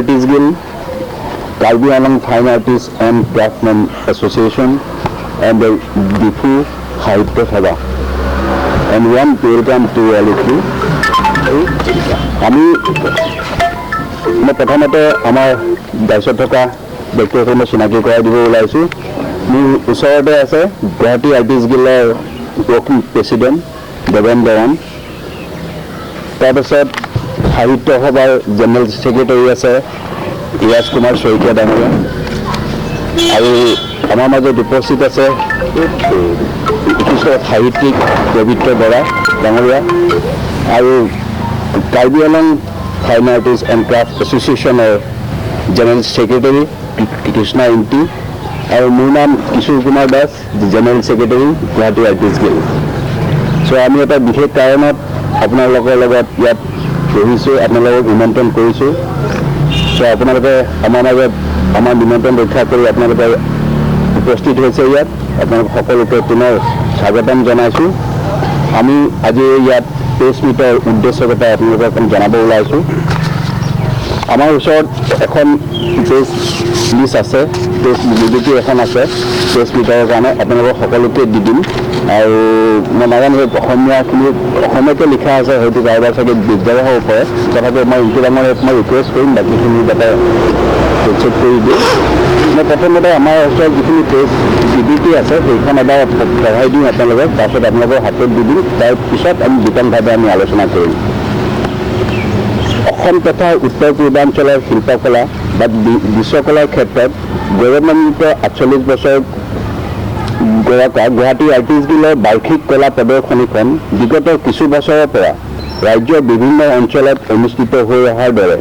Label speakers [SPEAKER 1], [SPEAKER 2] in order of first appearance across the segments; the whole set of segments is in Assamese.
[SPEAKER 1] Artist Guild, Karbi Anglong Fine Artist and Craftsmen Association and the Diphu Sahitya Sabha. And warm welcome to all of you. মই প্ৰথমতে আমাৰ দায়িত্বত থকা ব্যক্তিসকল মই চিনাকি কৰাই দিব ওলাইছোঁ। মোৰ ওচৰতে আছে গুৱাহাটী আৰ্টিষ্ট গিল্ডৰ ৱৰ্কিং প্ৰেচিডেণ্ট দেৱেন দেৱান। তাৰপাছত সাহিত্য সভাৰ জেনেৰেল ছেক্ৰেটাৰী আছে ৰিয়াজ কুমাৰ শইকীয়া ডাঙৰীয়া আৰু আমাৰ মাজত উপস্থিত আছে বিশিষ্ট সাহিত্যিক পবিত্ৰ বৰা ডাঙৰীয়া আৰু Karbi Anglong fine artist and craft এছ'চিয়েশ্যনৰ জেনেৰেল ছেক্ৰেটাৰী কৃষ্ণা ইংতি আৰু মোৰ নাম Kishore Kumar Das, general secretary, Guwahati artist guild. So' আমি এটা বিশেষ কাৰণত আপোনালোকৰ লগত ইয়াত বহিছোঁ, আপোনালোকক নিমন্ত্ৰণ কৰিছোঁ। চ' আপোনালোকে আমাৰ মাজত আমাৰ নিমন্ত্ৰণ ৰক্ষা কৰি আপোনালোকে উপস্থিত হৈছে ইয়াত। আপোনালোক সকলোকে পুনৰ স্বাগতম জনাইছোঁ। আমি আজি ইয়াত প্ৰেছ মিটৰ উদ্দেশ্যকতা আপোনালোকক অকণ জনাব ওলাইছোঁ। আমাৰ ওচৰত এখন প্ৰেছ লিষ্ট আছে, প্ৰেছ বিবৃতি এখন আছে। প্ৰেছ মিটৰ কাৰণে আপোনালোকক সকলোকে দি দিম। আৰু মই নাজানো, সেই অসমীয়াখিনি অসমীয়াতে লিখা আছে, হয়তো কাৰোবাৰ চাগে দিগদাৰ হ'ব পাৰে। তথাপি মই ইটো ডাঙৰ মই ৰিকুৱেষ্ট কৰিম, বাকীখিনি যাতে চেক কৰি দিয়ে। মই প্ৰথমতে আমাৰ ওচৰত যিখিনি প্ৰেছ বিবৃতি আছে, সেইখন এবাৰ পঢ়াই দিওঁ আপোনালোকক। তাৰপিছত আপোনালোকৰ হাতত দি দিম। তাৰপিছত আমি বিতংভাৱে আমি আলোচনা কৰিম। অসম তথা উত্তৰ পূৰ্বাঞ্চলৰ শিল্পকলা বা দৃশ্যকলাৰ ক্ষেত্ৰত গৌৰৱান্বিত 48 বছৰ গৰাকা গুৱাহাটী আৰ্টিষ্ট গিল্ডৰ বাৰ্ষিক কলা প্ৰদৰ্শনীখন বিগত কিছু বছৰৰ পৰা ৰাজ্যৰ বিভিন্ন অঞ্চলত অনুষ্ঠিত হৈ অহাৰ দৰে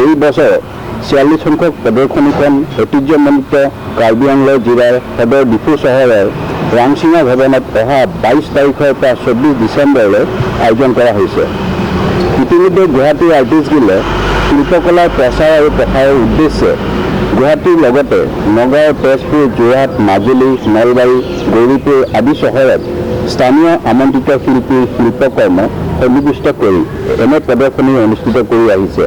[SPEAKER 1] এই বছৰ 46 সংখ্যক প্ৰদৰ্শনীখন ঐতিহ্যমণ্ডিত কাৰ্বি আংলং জিলাৰ সদৰ ডিফু চহৰৰ ৰাংচিঙা ভৱনত অহা 22 তাৰিখৰ পৰা 24 ডিচেম্বৰলৈ আয়োজন কৰা হৈছে। ইতিমধ্যে গুৱাহাটী আৰ্টিষ্ট গিল্ডে শিল্পকলাৰ প্ৰচাৰ আৰু প্ৰসাৰৰ উদ্দেশ্যে গুৱাহাটীৰ লগতে নগাঁও, তেজপুৰ, যোৰহাট, মাজুলী, নলবাৰী, গৌৰীপুৰ আদি চহৰত স্থানীয় আমন্ত্ৰিত শিল্পীৰ শিল্পকৰ্ম সন্নিৱিষ্ট কৰি এনে প্ৰদৰ্শনী অনুষ্ঠিত কৰি আহিছে।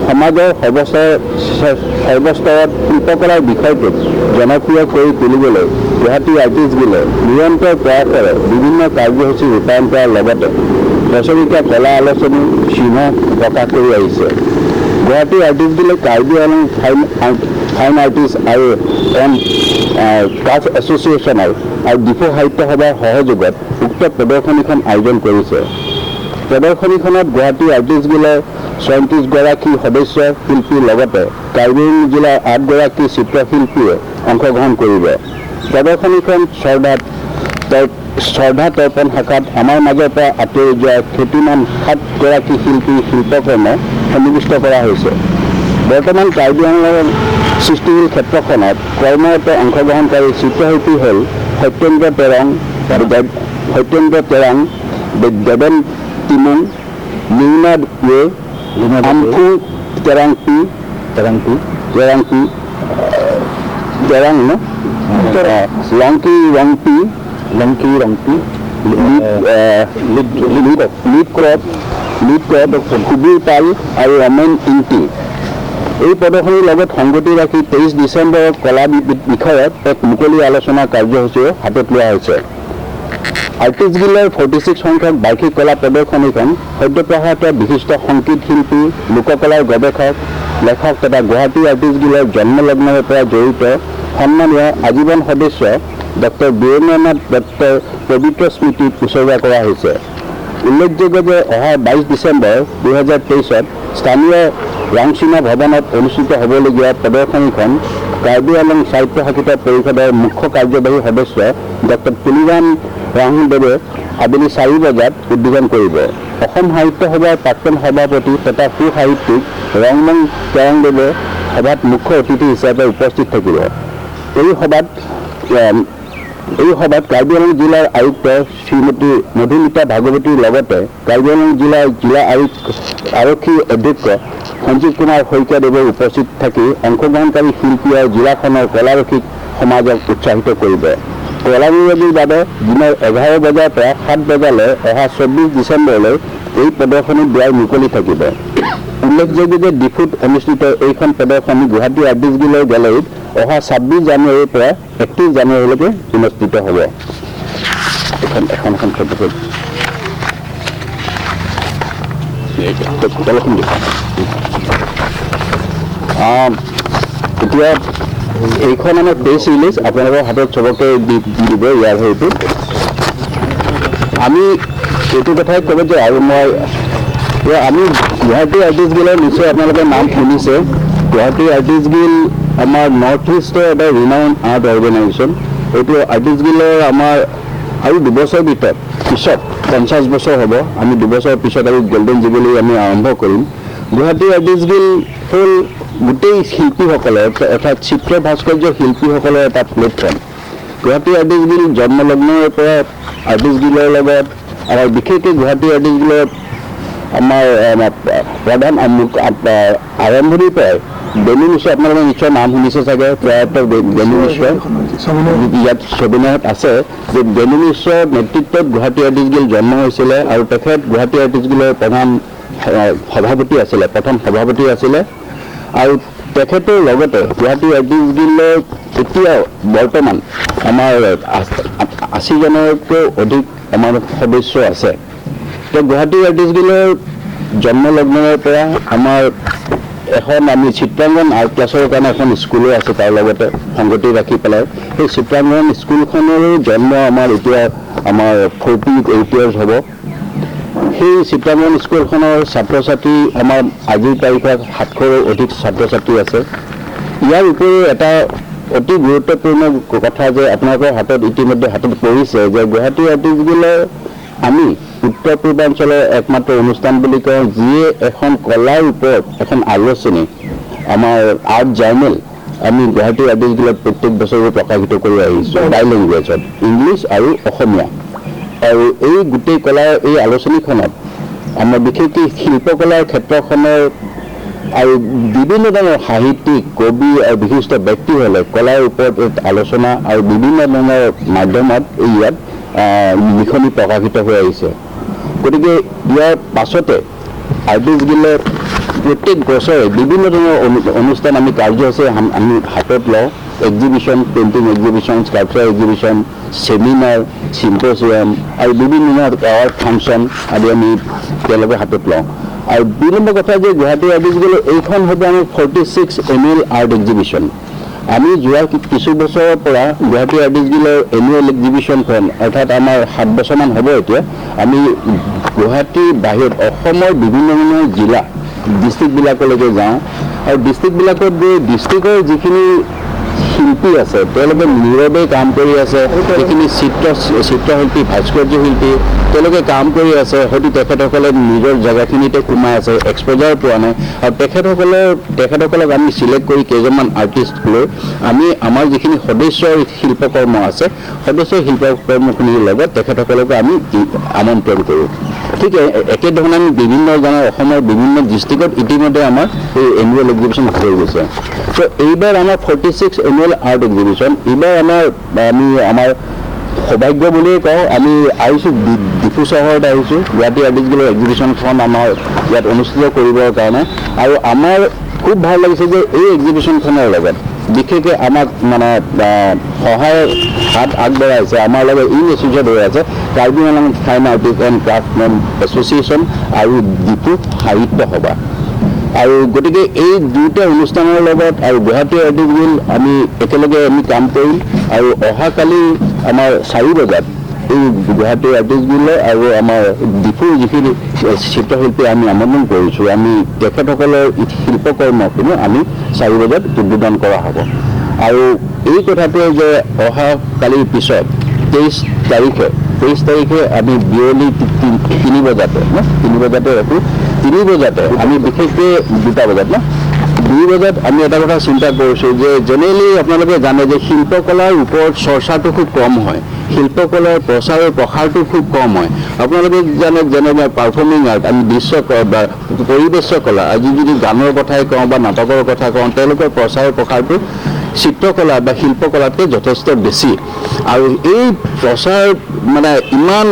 [SPEAKER 1] সমাজৰ সৰ্বস্তৰত শিল্পকলাৰ বিষয়টোক জনপ্ৰিয় কৰি তুলিবলৈ গুৱাহাটী আৰ্টিষ্ট গিল্ডে নিৰন্তৰ প্ৰয়াসেৰে বিভিন্ন কাৰ্যসূচী ৰূপায়ণ কৰাৰ লগতে বছৰেকীয়া কলা আলোচনী চিহ্ন প্ৰকাশ কৰি আহিছে। গুৱাহাটী আৰ্টিষ্ট গিল্ডে কাৰ্বি আংলং ফাইন আৰ্টিষ্ট আৰু এণ্ড ক্ৰাফ্ট এছ'চিয়েশ্যনৰ আৰু ডিফু সাহিত্য সভাৰ সহযোগত উক্ত প্ৰদৰ্শনীখন আয়োজন কৰিছে। প্ৰদৰ্শনীখনত গুৱাহাটী আৰ্টিষ্ট গিল্ডৰ 36গৰাকী সদস্য শিল্পীৰ লগতে কাৰ্বি আংলং জিলাৰ আঠগৰাকী চিত্ৰশিল্পীয়ে অংশগ্ৰহণ কৰিব। প্ৰদৰ্শনীখন শ্ৰদ্ধা তৰ্পণ শাখাত আমাৰ মাজৰ পৰা আঁতৰি যোৱা খ্যাতিমান সাতগৰাকী শিল্পীৰ শিল্পকৰ্ম সন্নিৱিষ্ট কৰা হৈছে। বৰ্তমান কাৰ্বি আংলঙৰ সৃষ্টিশীল ক্ষেত্ৰখনত কৰ্মৰত অংশগ্ৰহণকাৰী চিত্ৰশিল্পী হ'ল সত্যেন্দ্ৰ তেৰাং, দেৱেন তিমুং, লিওনাৰ্ড ৱে, আম্ফু তেৰাংপি,
[SPEAKER 2] তেৰাংপি,
[SPEAKER 1] তেৰাংপি, তেৰাং ন, লংকি ৰংপি,
[SPEAKER 2] লংকি ৰংপি,
[SPEAKER 1] লিড ক্ৰপ, সুবীৰ পাল আৰু ৰমেন ইংটি। এই প্ৰদৰ্শনীৰ লগত সংগতি ৰাখি 23 ডিচেম্বৰত কলা বিষয়ত এক মুকলি আলোচনা কাৰ্যসূচীও হাতত লোৱা হৈছে। আৰ্টিষ্ট গিল্ডৰ 46 সংখ্যক বাৰ্ষিক কলা প্ৰদৰ্শনীখন সদ্যপ্ৰয়াত বিশিষ্ট সংগীত শিল্পী, লোককলাৰ গৱেষক, লেখক তথা গুৱাহাটী আৰ্টিষ্ট গিল্ডৰ জন্মলগ্নৰে পৰা জড়িত সন্মানীয় আজীৱন সদস্য ডক্টৰ বীৰেন্দ্ৰনাথ দত্তৰ পবিত্ৰ স্মৃতিত উছৰ্গা কৰা হৈছে। উল্লেখযোগ্য যে অহা 22 ডিচেম্বৰ 2023ত স্থানীয় ৰাংচিঙা ভৱনত অনুষ্ঠিত হ'বলগীয়া প্ৰদৰ্শনীখন কাৰ্বি আংলং স্বায়ত্তশাসিত পৰিষদৰ মুখ্য কাৰ্যবাহী সদস্য ডক্টৰ তুলিৰাম ৰাংহাংদেৱে আবেলি 4 বজাত উদ্বোধন কৰিব। অসম সাহিত্য সভাৰ প্ৰাক্তন সভাপতি তথা সুসাহিত্যিক ৰংমন তেৰাংদেৱে সভাত মুখ্য অতিথি হিচাপে উপস্থিত থাকিব। এই সভাত কাৰ্বি আংলং জিলাৰ আয়ুক্ত শ্ৰীমতী মধুমিতা ভাগৱতীৰ লগতে কাৰ্বি আংলং জিলাৰ জিলা আৰক্ষী অধীক্ষক সঞ্জীৱ কুমাৰ শইকীয়াদেৱে উপস্থিত থাকি অংশগ্ৰহণকাৰী শিল্পী আৰু জিলাখনৰ কলাৰসিক সমাজক উৎসাহিত কৰিব। কলানুৰাগীৰ বাবে দিনৰ 11 বজাৰ পৰা 7 বজালৈ অহা 24 ডিচেম্বৰলৈ এই প্ৰদৰ্শনীৰ দ্বাৰ মুকলি থাকিব। উল্লেখযোগ্য যে ডিফুত অনুষ্ঠিত এইখন প্ৰদৰ্শনী গুৱাহাটী আৰ্টিষ্ট গিল্ডৰ গেলেৰীত অহা 26 জানুৱাৰীৰ পৰা 31 জানুৱাৰীলৈকে অনুষ্ঠিত হ'ব। এখন এখন এখন ফটো তলখন দিয়ক। এতিয়া এইখন আমাৰ প্ৰেছ ৰিলিজ আপোনালোকৰ হাতত চবকে দি দি দিব। ইয়াৰ হেৰিটো আমি এইটো কথাই ক'ব যে আৰু মই যে আমি গুৱাহাটী আৰ্টিষ্ট গিল্ডৰ নিশ্চয় আপোনালোকে নাম শুনিছে। গুৱাহাটী আৰ্টিষ্ট গিল্ড আমাৰ নৰ্থ ইষ্টৰ এটা ৰিনাউণ্ড আৰ্ট অৰ্গেনাইজেশ্যন। এইটো আৰ্টিষ্ট গিল্ডৰ আমাৰ আৰু 2 বছৰ ভিতৰত পিছত 50 বছৰ হ'ব। আমি 2 বছৰৰ পিছত আৰু গল্ডেন জুবিলি আমি আৰম্ভ কৰিম। গুৱাহাটী আৰ্টিষ্ট গিল্ড হ'ল গোটেই শিল্পীসকলৰ, অৰ্থাৎ চিত্ৰ ভাস্কৰ্য শিল্পীসকলৰ এটা প্লেটফৰ্ম। গুৱাহাটী আৰ্টিষ্ট গিল্ড জন্মলগ্নৰ পৰা আৰ্টিষ্ট গিল্ডৰ লগত আমাৰ, বিশেষকৈ গুৱাহাটী আৰ্টিষ্ট গিল্ডৰ আমাৰ প্ৰধান আৰম্ভণিৰ পৰাই বেণু মিশ্ৰ, আপোনালোকে নিশ্চয় নাম শুনিছে চাগে, প্ৰয়াত বেণু মিশ্ৰ, ইয়াত ছবিনাথ আছে, যে বেণু মিশ্ৰৰ নেতৃত্বত গুৱাহাটী আৰ্টিষ্ট গিল্ড জন্ম হৈছিলে আৰু তেখেত গুৱাহাটী আৰ্টিষ্ট গিল্ডৰ প্ৰধান সভাপতি আছিলে, প্ৰথম সভাপতি আছিলে। আৰু তেখেতৰ লগতে গুৱাহাটী আৰ্টিষ্ট গিল্ডৰ এতিয়াও বৰ্তমান আমাৰ 80 জনতকৈও অধিক আমাৰ সদস্য আছে। তো গুৱাহাটী আৰ্টিষ্ট গিল্ডৰ জন্মলগ্নৰ পৰা আমাৰ এখন আমি চিত্ৰাংগন আৰ্ট ক্লাছৰ কাৰণে এখন স্কুলো আছে। তাৰ লগতে সংগতি ৰাখি পেলাই সেই চিত্ৰাংগন স্কুলখনৰো জন্ম আমাৰ এতিয়া আমাৰ 48 ইয়াৰ্ছ হ'ব। সেই চিত্ৰাংগন স্কুলখনৰ ছাত্ৰ ছাত্ৰী আমাৰ আজিৰ তাৰিখত 700ৰো অধিক ছাত্ৰ ছাত্ৰী আছে। ইয়াৰ উপৰিও এটা অতি গুৰুত্বপূৰ্ণ কথা যে আপোনালোকৰ হাতত ইতিমধ্যে হাতত পৰিছে যে গুৱাহাটী আৰ্টিষ্ট গিল্ডৰ আমি উত্তৰ পূৰ্বাঞ্চলৰ একমাত্ৰ অনুষ্ঠান বুলি কওঁ, যিয়ে এখন কলাৰ ওপৰত এখন আলোচনী, আমাৰ আৰ্ট জাৰ্নেল আমি গুৱাহাটী আৰ্টিষ্ট গিল্ডত প্ৰত্যেক বছৰে প্ৰকাশিত কৰি আহিছোঁ বাই লেংগুৱেজত, ইংলিছ আৰু অসমীয়া। আৰু এই গোটেই কলাৰ এই আলোচনীখনত আমাৰ বিশেষকৈ শিল্পকলাৰ ক্ষেত্ৰখনৰ আৰু বিভিন্ন ধৰণৰ সাহিত্যিক, কবি আৰু বিশিষ্ট ব্যক্তিসকলে কলাৰ ওপৰত এক আলোচনা আৰু বিভিন্ন ধৰণৰ মাধ্যমত এই ইয়াত লিখনি প্ৰকাশিত হৈ আহিছে। গতিকে ইয়াৰ পাছতে আৰ্টিষ্ট গিল্ডৰ প্ৰত্যেক বছৰে বিভিন্ন ধৰণৰ অনুষ্ঠান আমি কাৰ্যসূচী আমি হাতত লওঁ। Exhibition, painting exhibition, sculpture exhibition, seminar, symposium আৰু বিভিন্ন ধৰণৰ এৱাৰ্ড ফাংচন আদি আমি তেওঁলোকে হাতত লওঁ। আৰু 2 নম্বৰ কথা যে গুৱাহাটী আৰ্টিষ্ট গিল্ডৰ এইখন হ'ব আমাৰ 46 এনুৱেল আৰ্ট এক্সিবিশ্যন। আমি যোৱা কিছু বছৰৰ পৰা গুৱাহাটী আৰ্টিষ্ট গিল্ডৰ এনুৱেল এক্সিবিশ্যনখন, অৰ্থাৎ আমাৰ 7 বছৰমান হ'ব এতিয়া, আমি গুৱাহাটীৰ বাহিৰত অসমৰ বিভিন্ন ধৰণৰ জিলা, ডিষ্ট্ৰিক্টবিলাকলৈকে যাওঁ আৰু ডিষ্ট্ৰিক্টবিলাকত গৈ ডিষ্ট্ৰিক্টৰ যিখিনি শিল্পী আছে, তেওঁলোকে নীৰৱে কাম কৰি আছে, যিখিনি চিত্ৰশিল্পী, ভাস্কৰ্য শিল্পী, তেওঁলোকে কাম কৰি আছে, হয়তো তেখেতসকলে নিজৰ জেগাখিনিতে সোমাই আছে, এক্সপ'জাৰ পোৱা নাই। আৰু তেখেতসকলক আমি চিলেক্ট কৰি কেইজনমান আৰ্টিষ্ট লৈ আমি আমাৰ যিখিনি সদস্যৰ শিল্পকৰ্ম আছে, সদস্যৰ শিল্পকৰ্মখিনিৰ লগত তেখেতসকলকো আমি আমন্ত্ৰণ কৰোঁ। ঠিক একেধৰণে আমি বিভিন্ন জনৰ অসমৰ বিভিন্ন ডিষ্ট্ৰিক্টত ইতিমধ্যে আমাৰ এই এনুৱেল এক্সিবিশ্যন হৈ গৈছে। ত' এইবাৰ আমাৰ 46 এনুৱেল আৰ্ট এক্সিবিশ্যন। এইবাৰ আমি আমাৰ সৌভাগ্য বুলিয়ে কওঁ, আমি আহিছোঁ, ডিফু চহৰত আহিছোঁ গুৱাহাটী আৰ্টিষ্ট গিল্ডৰ এক্সিবিশ্যনখন আমাৰ ইয়াত অনুষ্ঠিত কৰিবৰ কাৰণে। আৰু আমাৰ খুব ভাল লাগিছে যে এই এক্সিবিশ্যনখনৰ লগত বিশেষকৈ আমাক মানে সহায়ৰ হাত আগবঢ়াইছে, আমাৰ লগত ইন এছ'চিয়েট হৈ আছে Karbi Anglong fine artist and craftsmen association আৰু ডিফু সাহিত্য সভা। আৰু গতিকে এই দুয়োটা অনুষ্ঠানৰ লগত আৰু গুৱাহাটী আৰ্টিষ্ট গিল্ড আমি একেলগে আমি কাম কৰিম। আৰু অহাকালি আমাৰ 4 বজাত এই গুৱাহাটী আৰ্টিষ্ট গিল্ডৰ আৰু আমাৰ ডিফুৰ যিখিনি চিত্ৰশিল্পী আমি আমন্ত্ৰণ কৰিছোঁ, আমি তেখেতসকলৰ শিল্পকৰ্মখিনি আমি 4 বজাত উদ্বোধন কৰা হ'ব। আৰু এই কথাটোৱে যে অহা কালিৰ পিছত 23 তাৰিখে, 23 তাৰিখে আমি বিয়লি 3 বজাতে ন, 3 বজাতে ৰাখোঁ, 3 বজাতে আমি বিশেষকৈ 2টা বজাত ন, 2 বজাত আমি এটা কথা চিন্তা কৰিছোঁ যে জেনেৰেলি আপোনালোকে জানে যে শিল্পকলাৰ ওপৰত চৰ্চাটো খুব কম হয়, শিল্পকলাৰ প্ৰচাৰ আৰু প্ৰসাৰটো খুব কম হয়। আপোনালোকে জানে যেনেকৈ পাৰফৰ্মিং আৰ্ট, আমি দৃশ্য বা পৰিৱেশ্য কলা, আজি যদি গানৰ কথাই কওঁ বা নাটকৰ কথা কওঁ, তেওঁলোকৰ প্ৰচাৰ প্ৰসাৰটো চিত্ৰকলা বা শিল্পকলাতকৈ যথেষ্ট বেছি। আৰু এই প্ৰচাৰ মানে ইমান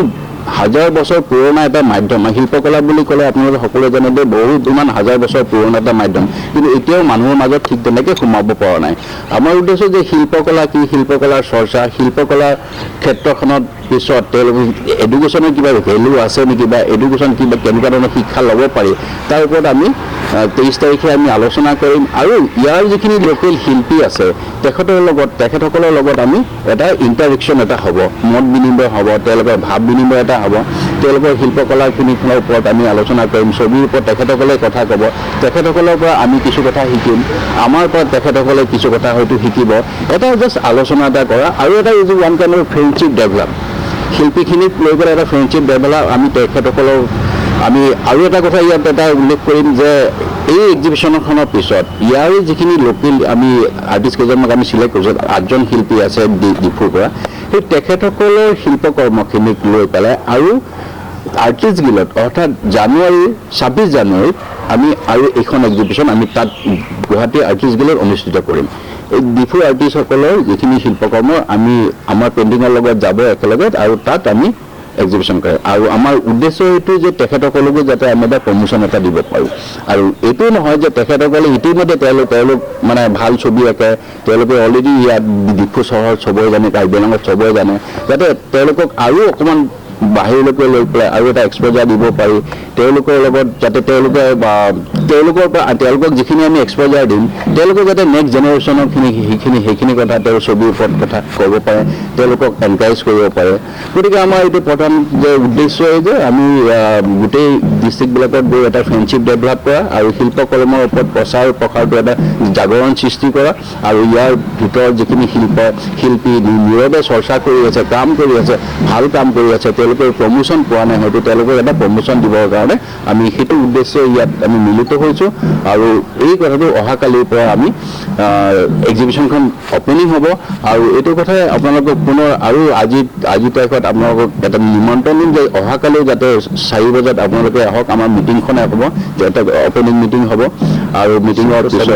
[SPEAKER 1] হাজাৰ বছৰ পুৰণা এটা মাধ্যম। শিল্পকলা বুলি ক'লে আপোনালোকে সকলোৱে জানে যে বহুত ইমান হাজাৰ বছৰ পুৰণা এটা মাধ্যম, কিন্তু এতিয়াও মানুহৰ মাজত ঠিক তেনেকৈ সোমাব পৰা নাই। আমাৰ উদ্দেশ্য যে শিল্পকলা কি, শিল্পকলাৰ চৰ্চা, শিল্পকলাৰ ক্ষেত্ৰখনত পিছত তেওঁলোক এডুকেশ্যনৰ কিবা ভেলু আছে নেকি বা এডুকেশ্যন কিবা কেনেকুৱা ধৰণৰ শিক্ষা ল'ব পাৰি, তাৰ ওপৰত আমি 23 তাৰিখে আমি আলোচনা কৰিম। আৰু ইয়াৰ যিখিনি লোকেল শিল্পী আছে তেখেতসকলৰ লগত আমি এটা ইণ্টাৰেকশ্যন এটা হ'ব, মত বিনিময় হ'ব, তেওঁলোকৰ ভাৱ বিনিময় এটা হ'ব। তেওঁলোকৰ শিল্পকলাখিনিৰ ওপৰত আমি আলোচনা কৰিম, ছবিৰ ওপৰত তেখেতসকলে কথা ক'ব, তেখেতসকলৰ পৰা আমি কিছু কথা শিকিম, আমাৰ পৰা তেখেতসকলে কিছু কথা হয়তো শিকিব। এটা জাষ্ট আলোচনা এটা কৰা আৰু এটা is one kind of friendship develop, শিল্পীখিনিক লৈ পেলাই এটা ফ্ৰেণ্ডশ্বিপ ডেভেলপ। আমি তেখেতসকলৰ আমি আৰু এটা কথা ইয়াত এটা উল্লেখ কৰিম যে এই এক্সিবিশ্যনখনৰ পিছত ইয়াৰে যিখিনি লোকেল আমি আৰ্টিষ্ট কেইজনক আমি চিলেক্ট কৰিছোঁ, 8জন শিল্পী আছে ডিফুৰ পৰা, সেই তেখেতসকলৰ শিল্পকৰ্মখিনিক লৈ পেলাই আৰু আৰ্টিষ্ট গিল্ডত অৰ্থাৎ 26 জানুৱাৰীত আমি আৰু এইখন এক্সিবিশ্যন আমি তাত গুৱাহাটী আৰ্টিষ্ট গিল্ডত অনুষ্ঠিত কৰিম। এই ডিফুৰ আৰ্টিষ্টসকলৰ যিখিনি শিল্পকৰ্ম আমি আমাৰ পেইণ্টিঙৰ লগত যাব একেলগে আৰু তাত আমি এক্সিবিশ্যন কৰে। আৰু আমাৰ উদ্দেশ্য এইটো যে তেখেতসকলকো যাতে আমি এটা প্ৰমোশ্যন এটা দিব পাৰোঁ। আৰু এইটো নহয় যে তেখেতসকলে ইতিমধ্যে তেওঁলোক মানে ভাল ছবি আঁকে, তেওঁলোকে অলৰেডি ইয়াত ডিফু চহৰত চবৰে জানে, কাৰ্বি আংলঙত চবৰে জানে, যাতে তেওঁলোকক আৰু অকণমান বাহিৰলৈকে লৈ পেলাই আৰু এটা এক্সপ'জাৰ দিব পাৰি তেওঁলোকৰ লগত, যাতে তেওঁলোকে বা তেওঁলোকৰ পৰা তেওঁলোকক যিখিনি আমি এক্সপ'জাৰ দিম, তেওঁলোকে যাতে নেক্সট জেনেৰেশ্যনৰখিনি সেইখিনি কথা তেওঁৰ ছবিৰ ওপৰত কথা ক'ব পাৰে, তেওঁলোকক এনকাৰেজ কৰিব পাৰে। গতিকে আমাৰ এইটো প্ৰধান যে উদ্দেশ্য যে আমি গোটেই ডিষ্ট্ৰিক্টবিলাকত গৈ এটা ফ্ৰেণ্ডশ্বিপ ডেভেলপ কৰা আৰু শিল্পকৰ্মৰ ওপৰত প্ৰচাৰ প্ৰসাৰটো এটা জাগৰণ সৃষ্টি কৰা আৰু ইয়াৰ ভিতৰত যিখিনি শিল্পী নীৰৱে চৰ্চা কৰি আছে, কাম কৰি আছে, ভাল কাম কৰি আছে, তেওঁলোকে প্ৰমোশ্যন পোৱা নাই, হয়তো তেওঁলোকক এটা প্ৰমোশ্যন দিবৰ কাৰণে আমি সেইটো উদ্দেশ্যে ইয়াত আমি মিলিত হৈছোঁ। আৰু এই কথাটো অহাকালিৰ পৰা আমি এক্সিবিশ্যনখন অপেনিং হ'ব। আৰু এইটো কথাই আপোনালোকক পুনৰ আৰু আজি তাৰিখত আপোনালোকক এটা নিমন্ত্ৰণ দিম যে অহাকালি যাতে 4 বজাত আপোনালোকে আহক, আমাৰ মিটিংখনে হ'ব, যে এটা অপেনিং মিটিং হ'ব আৰু মিটিঙৰ পিছত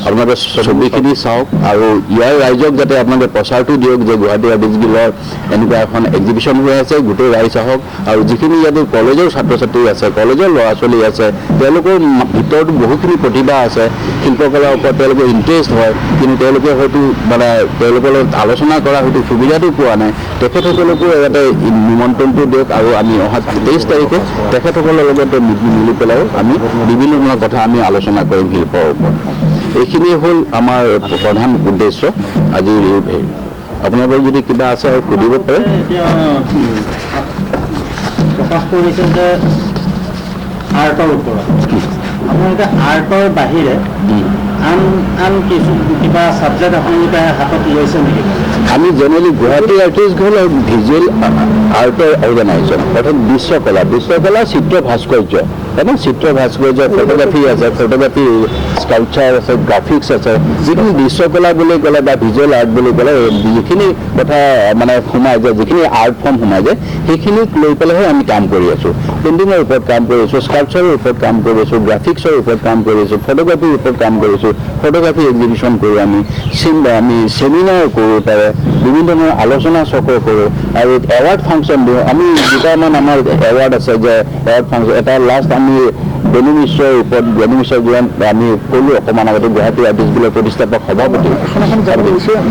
[SPEAKER 1] আপোনালোকে ছবিখিনি চাওক আৰু ইয়াৰ ৰাইজক যাতে আপোনালোকে প্ৰচাৰটো দিয়ক যে গুৱাহাটী আৰ্টিষ্ট গিল্ডৰ এনেকুৱা এখন এক্সিবিশ্যন হৈ আছে, গোটেই ৰাইজ আহক। আৰু যিখিনি ইয়াতে কলেজৰ ছাত্ৰ ছাত্ৰী আছে, কলেজৰ ল'ৰা ছোৱালী আছে, তেওঁলোকৰ ভিতৰতো বহুখিনি প্ৰতিভা আছে, শিল্পকলাৰ ওপৰত তেওঁলোকৰ ইণ্টাৰেষ্ট হয়, কিন্তু তেওঁলোকে হয়তো মানে তেওঁলোকৰ লগত আলোচনা কৰা হয়তো সুবিধাটো পোৱা নাই, তেখেতসকলকো ইয়াতে নিমন্ত্ৰণটো দিয়ক। আৰু আমি অহা 23 তাৰিখে তেখেতসকলৰ লগতে মিলি পেলাইও আমি বিভিন্ন ধৰণৰ কথা আমি আলোচনা কৰিম শিল্পৰ ওপৰত। এইখিনিয়ে হ'ল আমাৰ প্ৰধান উদ্দেশ্য আজিৰ এই। আপোনালোকৰ যদি কিবা আছে আৰু সুধিব পাৰে।
[SPEAKER 2] প্ৰকাশ কৰিছে যে আৰ্টৰ ওপৰত আপোনালোকে আৰ্টৰ বাহিৰে আন আন কিছু কিবা ছাবজেক্ট আপোনালোকে হাতত লৈছে নেকি?
[SPEAKER 1] আমি জেনেৰেলি গুৱাহাটী আৰ্টিষ্ট হ'ল আৰু ভিজুৱেল আৰ্টৰ অৰ্গেনাইজেশ্যন, অৰ্থাৎ দৃশ্যকলা, চিত্ৰ ভাস্কৰ্য, হয়নে? চিত্ৰ ভাস্কৰ্য, ফটোগ্ৰাফী আছে, ফটোগ্ৰাফী, স্কাল্পচাৰ আছে, গ্ৰাফিক্স আছে। যিখিনি দৃশ্যকলা বুলি ক'লে বা ভিজুৱেল আৰ্ট বুলি ক'লে যিখিনি কথা মানে সোমাই যায়, যিখিনি আৰ্ট ফৰ্ম সোমাই যায়, সেইখিনিক লৈ পেলাইহে আমি কাম কৰি আছোঁ। পেইণ্টিঙৰ ওপৰত কাম কৰি আছোঁ, স্কাল্পচাৰৰ ওপৰত কাম কৰি আছোঁ, গ্ৰাফিক্সৰ ওপৰত কাম কৰি আছোঁ, ফটোগ্ৰাফীৰ ওপৰত কাম কৰিছোঁ, ফটোগ্ৰাফী এক্সিবিশ্যন কৰোঁ, আমি চেমিনাৰ কৰোঁ, তাৰে বিভিন্ন ধৰণৰ আলোচনা চক্ৰ কৰোঁ আৰু এৱাৰ্ড ফাংচন দিওঁ। আমি দুটামান আমাৰ এৱাৰ্ড আছে যে এৱাৰ্ড ফাংচন এটা লাষ্ট আমি বেণু মিশ্ৰৰ ওপৰত, বেণু মিশ্ৰ যিজন আমি ক'লোঁ অকণমান আগতে গুৱাহাটী আৰ্টিষ্ট গিল্ডৰ প্ৰতিষ্ঠাপক সভাপতি,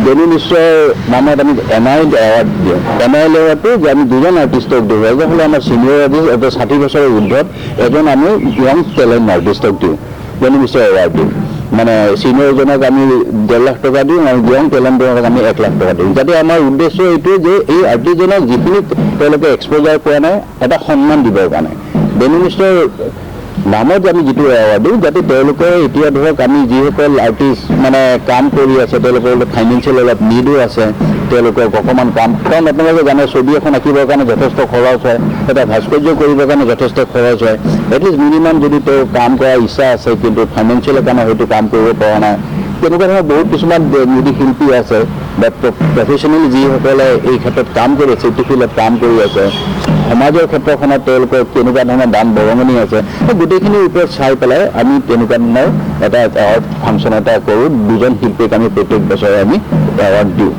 [SPEAKER 1] বেণু মিশ্ৰৰ নামত আমি এন I L award দিওঁ। এন I L এৱাৰ্ডটো যে আমি দুজন আৰ্টিষ্টক দিওঁ, এজন হ'লে আমাৰ ছিনিয়ৰ আৰ্টিষ্ট, এটা 60 বছৰৰ ঊৰ্ধত, এজন আমি য়ং টেলেণ্ট আৰ্টিষ্টক দিওঁ, বেণু মিশ্ৰ এৱাৰ্ড দিওঁ। মানে ছিনিয়ৰজনক আমি 1.5 লাখ টকা দিওঁ আৰু য়ং টেলেণ্টজনক আমি 1 লাখ টকা দিওঁ, যাতে আমাৰ উদ্দেশ্য এইটোৱে যে এই আৰ্টিষ্টজনক যিখিনি তেওঁলোকে এক্সপ'জাৰ পোৱা নাই এটা সন্মান দিবৰ কাৰণে বেণু মিশ্ৰৰ নামত আমি যিটো এৱাৰ্ড দিওঁ, যাতে তেওঁলোকে এতিয়া ধৰক আমি যিসকল আৰ্টিষ্ট মানে কাম কৰি আছে, তেওঁলোকৰ অলপ ফাইনেন্সিয়েল অলপ নিডো আছে, তেওঁলোকক অকণমান কাম, কাৰণ আপোনালোকে জানে ছবি এখন আঁকিবৰ কাৰণে যথেষ্ট খৰচ হয়, এটা ভাস্কৰ্য কৰিবৰ কাৰণে যথেষ্ট খৰচ হয়, এটলিষ্ট মিনিমাম যদি তেওঁ কাম কৰাৰ ইচ্ছা আছে কিন্তু ফাইনেন্সিয়েলৰ কাৰণে হয়তো কাম কৰিব পৰা নাই, তেনেকুৱা ধৰণৰ বহুত কিছুমান যদি শিল্পী আছে বা প্ৰফেচনেলি যিসকলে এই ক্ষেত্ৰত কাম কৰি আছে, এইটো ফিল্ডত কাম কৰি আছে, সমাজৰ ক্ষেত্ৰখনত তেওঁলোকৰ কেনেকুৱা ধৰণৰ দান বৰঙণি আছে, সেই গোটেইখিনিৰ ওপৰত চাই পেলাই আমি তেনেকুৱা ধৰণৰ এটা এৱাৰ্ড ফাংচন এটা কৰোঁ। দুজন শিল্পীক আমি প্ৰত্যেক বছৰে আমি এৱাৰ্ড দিওঁ।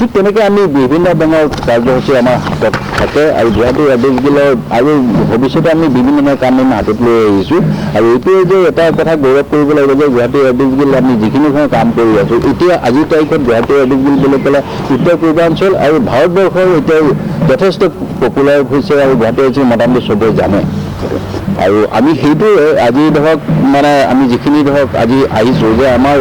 [SPEAKER 1] ঠিক তেনেকৈ আমি বিভিন্ন ধৰণৰ কাৰ্যসূচী আমাৰ হাতত থাকে আৰু গুৱাহাটী আৰ্টিষ্ট গিল্ডৰ আৰু ভৱিষ্যতে আমি বিভিন্ন ধৰণৰ কাম আমি হাতত লৈ আহিছোঁ। আৰু এইটোৱে যে এটা কথা গৌৰৱ কৰিব লাগিব যে গুৱাহাটী আৰ্টিষ্ট গিল্ড আমি যিখিনি ধৰণৰ কাম কৰি আছোঁ, এতিয়া আজিৰ তাৰিখত গুৱাহাটী আৰ্টিষ্ট গিল্ড বুলি ক'লে উত্তৰ পূৰ্বাঞ্চল আৰু ভাৰতবৰ্ষৰ এতিয়া যথেষ্ট পপুলাৰ হৈছে আৰু গুৱাহাটী আৰ্টিষ্ট মোটামুটি চবেই জানে। আৰু আমি সেইটোৱে আজি ধৰক মানে আমি যিখিনি ধৰক আজি আহিছোঁ যে আমাৰ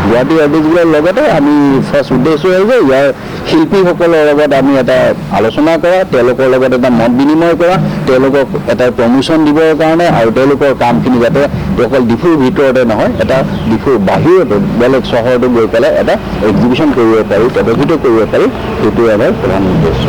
[SPEAKER 1] গুৱাহাটী আৰ্টিষ্ট গিল্ডৰ লগতে আমি ফাৰ্ষ্ট উদ্দেশ্য হ'ল যে ইয়াৰ শিল্পীসকলৰ লগত আমি এটা আলোচনা কৰা, তেওঁলোকৰ লগত এটা মত বিনিময় কৰা, তেওঁলোকক এটা প্ৰমোশ্যন দিবৰ কাৰণে আৰু তেওঁলোকৰ কামখিনি যাতে অকল ডিফুৰ ভিতৰতে নহয়, এটা ডিফুৰ বাহিৰতো বেলেগ চহৰতো গৈ পেলাই এটা এক্সিবিশ্যন কৰিব পাৰি, প্ৰদৰ্শিত কৰিব পাৰি, সেইটোৱে আমাৰ প্ৰধান উদ্দেশ্য।